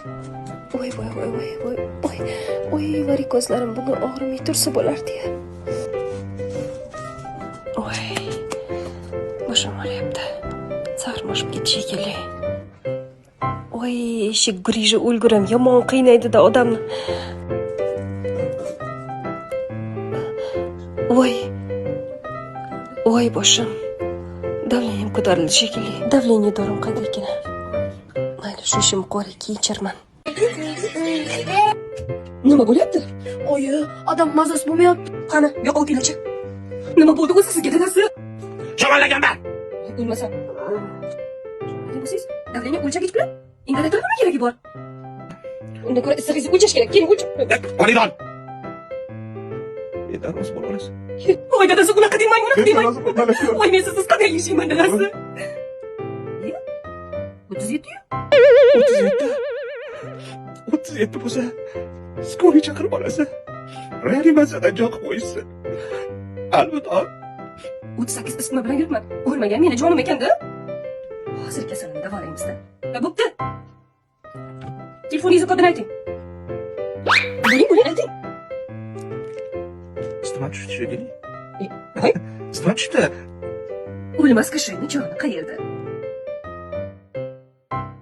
Voy, voy, voy, voy, voy, voy, voy, varikozlarim bugun og'rimay tursa bo'lardi-ya. Voy, boshim og'riyapti. Sag'rim oshib ketdi shekilli. Voy, eshik грыжа o'lgurim, yomon qiynaydi-da odamni. Voy, voy, boshim. Давление m ko'tarildi shekilli. Давление dorim qayda ekan? Mayli, shu ishimni qilib keyin icharman. Nima bo'lyapti? Oyi, odam mazasi bo'lmayapti. Qani, bu yoqqa o'tinglarchi. Nima bo'ldi o'zi sizga, dadasi? Shamollaganman. O'lmasam. Nima bo'lsangiz, давление o'lchagich bilan ingalyator nima keragi bor? Undan ko'ra issig'ingizni o'lchash kerak. Keling, o'lchab. Onajon. Mendan rozi bo'la olasiz. Voy, dadasi, unaqa demang, unaqa demang. rozi bo'la olasiz. Voy, men sizsiz qanday yashayman, dadasi? 37-yu? 37. 37 bo'lsa, скорый chaqirib olasiz. Reanimatsiyadan joy qilib qo'yishsin. Albatta. 38 isitma bilan yuribman. O'lmagan meni jonim ekanda. Hozir kasalini davolaymiz-da. Bo'pti. Telefoningizni kodini ayting. Bo'ling, bo'ling, ayting. Isitma tushdi shekilli. Voy. Isitma tushdi. O'lmas kishini joni qayerda?